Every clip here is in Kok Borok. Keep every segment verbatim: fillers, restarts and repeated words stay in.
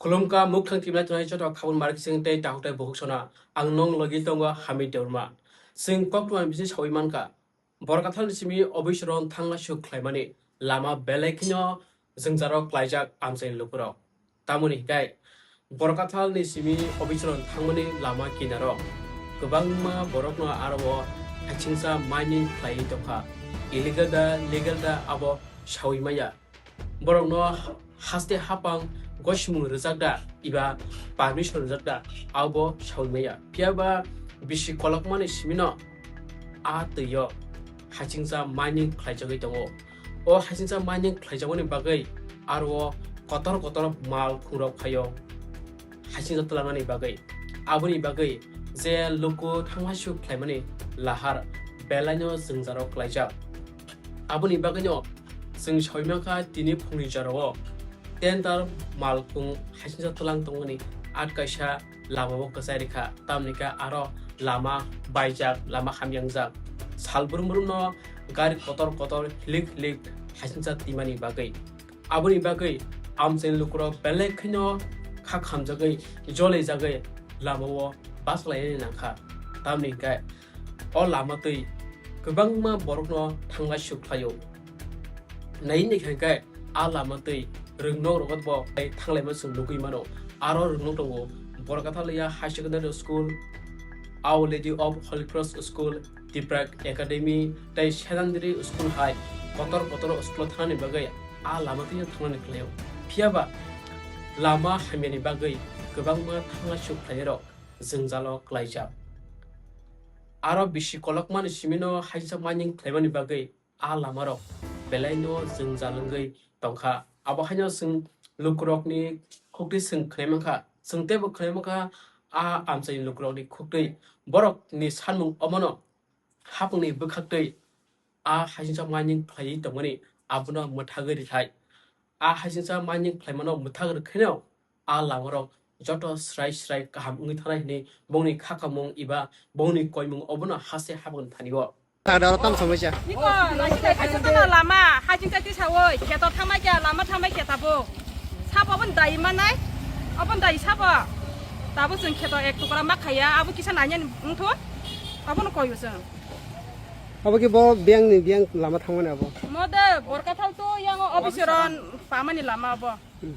Khulumkha, mukthang tibna tongnai joto khabun markising tei takhuk tei bukhuk sona. Ang nong logi tongo Hamid Debbarma. Chwng koktwma bising sawi mankha. Borkathal ni simi obisoron thanglasuk khlaimani lama belai kheno jwngjaro klaijak amchaini lukurok. Tamoni hinkhe Borkathal ni simi obisoron thangmani lama kinaro kwbangma borokno aro o hachingsa mining khlaiwi tongkha. Illegal da, legal da abo sawi maya. Borokno haste hapang gosimung rijak da, iba permission rijak da, abo sawi maya. Phiya ba bisi kolokmani simino a twi o hachingsa mining khlaijagwi tongo. O hachingsa mining khlaijakmani bagwi aro o kotor kotor mal khungrok phaio hachingsa twlangmani bagwi. Aboni bagwi je luku thanglasuk khlaimani lahar belaino jwngjaro klaijak. Aboni bagwino chwng sawi mankha tini phungni jorao tender malkhung hachingsa twlang tongmani at kaisa lamao kwchai rikha, tamni khe aro lama baijak, lama hamyangjak. Sal brum brumno gari kotor kotor hilik hilik hachingsa twimani bagwi. Aboni bagwi amchaini lukurok belai kheno kha khamjagwi, jolijagwi lamao baslainani nangkha. Tamni hinkhe o lama twi kwbangma borokno thanglai suk khlaio. Nai ni khe a lama twi rwngnok rogo bo thanglaima chwng nugwi mano. Aro rwngnok tongo Borkathal ya High Secondary School, Our Lady of Holy Cross School, Tiprak Academy tei Sedandri School hai kotor kotor school thanani bagwi a lama twi thanglani khlaio. Phiya ba lama hamyani bagwi kwbangma thanglai suk khlairok jwngjalo klaijak. Aro bisi kolokmani simino haisa mining khlaimani bagwi a lamarok belaino jwngjal wngwi tongkha. Abo haino chwng lukurokni khuktwi chwng khwnai mankha, chwng teibo khwnai mankha a amchaini lukurokni khuktwi. Borokni sanmung omono hapungni bwkhaktwi a haisingsa mining khlaiwi tongmani abono mwthagwi rithai. A haisingsa mining khlaimano mwthagwi rwkhaino a lamarok joto srai srai kaham wngwi thanai hwnwi bongni khakamung eba bongni koimung obono haste habwgwni thani-o. Aro tam somoi cha. Niko, nasi dai kaisa tana lama, hajing tati sawoi, kheto thamai kya, lama thamai kya tabo. Sabo bon dai manai, obon dai sabo. Tabo chwng kheto ek tukra ma khaya, abo kisa nanya wngtho, abono koyo chwng. Abo ki bo biyang ni biyang lama thangmani abo. Mode Borkathal to yang office ron pamani lama abo. Hmm.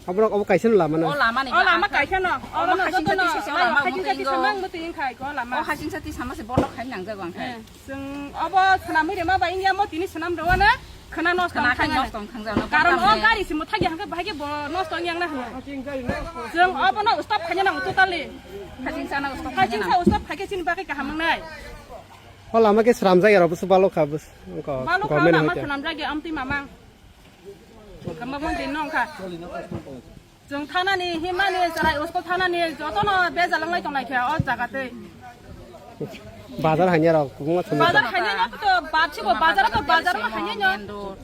Abo rok abo kaisa no lama na. O lama ni. O lama kaisa no. O lama hasing joto no. Tisi se lama hasing tati samang mutu ingkhai ko lama. O hasing tati sama se borok khai nang jago ang khai. Eh, chwng abo swnam ri ma ba ingya mo tini swnam ro na khana nosto khana khai thang. Nosto khang jano. Karon o gari si muthagi hangke bahagi bo nosto yang na hano. Chwng obo no stop khanya nang totally. Hasing sana stop. Hasing sa stop khanya sin bagai kaham nang nai. O lama ke sramjak ya, abo se balo kha, bus, ko, balo kha, government lama hoite. Sramjak ya, amtwi mamang. Kama bon din nong kha. Chwng thanani, himani, chwrai usko thanani, jotono bejalang lai tonglai kha, o jaga tei. Bazar hanya rok, kubungo thangwi. Bazar hanya no to, bapsi bo bazar to, bazar ma hanya no.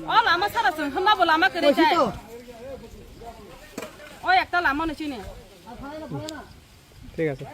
O lama sara chwng, himma bo lama kere jai. O ekta lama no chini. Thik ase.